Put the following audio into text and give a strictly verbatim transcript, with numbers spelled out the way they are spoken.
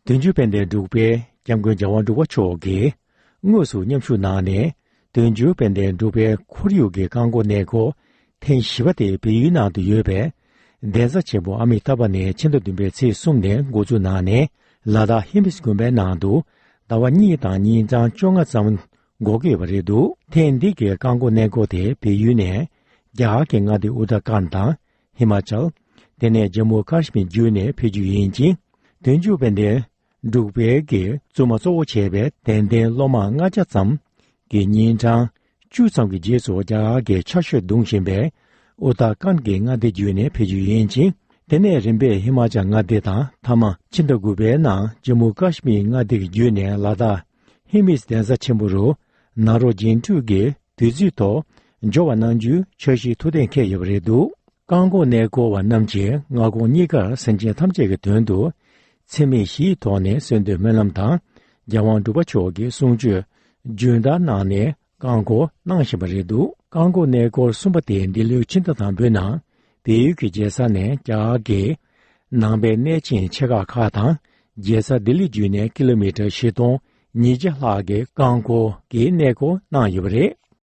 དོན་གཅོད་དཔལ་ལྡན་འབྲུག་པའི་སྐྱབས་མགོན་རྒྱལ་དབང་འབྲུག་པ་མཆོག་གིས་དངོས་སུ་མཉམ་ཞུགས་གནང་ནས། དོན་གཅོད་དཔལ་ལྡན་འབྲུག་པའི་ཁོར་ཡུག་གི་རྐང་འཁོར་གནས་སྐོར་ཐེངས་བཞི་པ་དེ་བལ་ཡུལ་ནང་དུ་ཡོད་པའི་གདན་ས་ཆེན་པོ་ཨ་མི་ཏཱ་བ་ནས་ཕྱི་ཟླ་བདུན་པའི་ཚེས་གསུམ་ནས་འགོ་འཛུགས་གནང་ནས། ལ་དྭགས་ཧེ་མིས་དགོན་པའི་ནང་དུ་ཟླ་བ་གཉིས་དང་ཉིན་གྲངས་བཅོ་ལྔ་ཙམ་འགོར་གྱི་ཡོད་པ་རེད་འདུག་ཐེངས་འདི་གའི་རྐང་འཁོར་གནས་སྐོར་དེ་བལ་ཡུལ་ནས་རྒྱ་གར་གྱི་མངའ་སྡེ་ཨུ་ཏར་ཁཱན་དང་། ཧི་མ་ཅལ། དེ་ནས་ཇམ་མུ་ཀ་ཤི་མིར་བརྒྱུད་ནས་ཕེབས་རྒྱུ་ཡིན་ཅིང་། དོན་གཅོད་དཔལ་ལྡན་འབྲུག་པའི་གི་བཙུན་མ་གཙོ་བོ་བྱས་པའི་དད་ལྡན་སློབ་མ་ལྔ་བརྒྱ་ཙམ་གྱིས་ཉིན་གྲངས་བཅུ་ཙམ་གྱི་རྗེས་སུ་རྒྱ་གར་གྱི་ཆར་ཞོད་བརྡུངས་བཞིན་པའི་ཨུ་ཏར་ཁཱན་གྱི་མངའ་སྡེ་བརྒྱུད་ནས་ཕེབས་རྒྱུ་ཡིན་ཅིང་། དེ་ནས་རིམ་པས་ཧི་མ་ཅལ་མངའ་སྡེ་དང་། མཐའ་མ་ཕྱི་ཟླ་དགུ་པའི་ནང་ཇམ་མུ་ཀ་ཤི་མིར་མངའ་སྡེ་བརྒྱུད་ནས་ལ་དྭགས་ཧེ་མིས་གདན་ས་ཆེན་པོ་རུ་ནཱ་རོ་རྒྱན་སྤྲུལ་གྱི་དུས་ཚོད་ཐོག་འབྱོར་བ་གནང་རྒྱུའི་འཆར་གཞི་ཐུགས་གཏན་འཁེལ་ཡོད་པ་རེད་འདུག་རྐང་འཁོར་གནས་སྐོར་བ་རྣམས་ཀྱིས་མངའ་ཁོངས་གཉིས་ཀར་སེམས་ཅན་ཐམས་ཅད་ཀྱི་དོན་དུ་འཚེ་མེད་ཞི་བའི་ཐོག་ནས་གསོལ་འདེབས་སྨོན་ལམ་དང་། རྒྱལ་དབང་འབྲུག་པ་མཆོག་གི་གསུང་ཆོས་རྒྱུན་ལྡན་གནང་ནས་རྐང་འཁོར་གནང་བཞིན་པ་རེད་འདུག་རྐང་འཁོར་གནས་སྐོར་གསུམ་པ་དེ་འདི་ལོའི་ཕྱི་ཟླ་དང་པོའི་ནང་བལ་ཡུལ་གྱི་རྒྱལ་ས་ནས་རྒྱ་གར་གྱི་ནང་པའི་གནས་ཆེན་ཆེ་ཁག་ཁག་དང་། རྒྱལ་ས་ལྡི་ལི་བརྒྱུད་ནས་ཀི་ལོ་མི་ཊར་བཞི་སྟོང་ཉིས་བརྒྱ་ལྷག་གི་རྐང་འཁོར་གྱི་གནས་སྐོར་གནང་ཡོད་པ་རེད།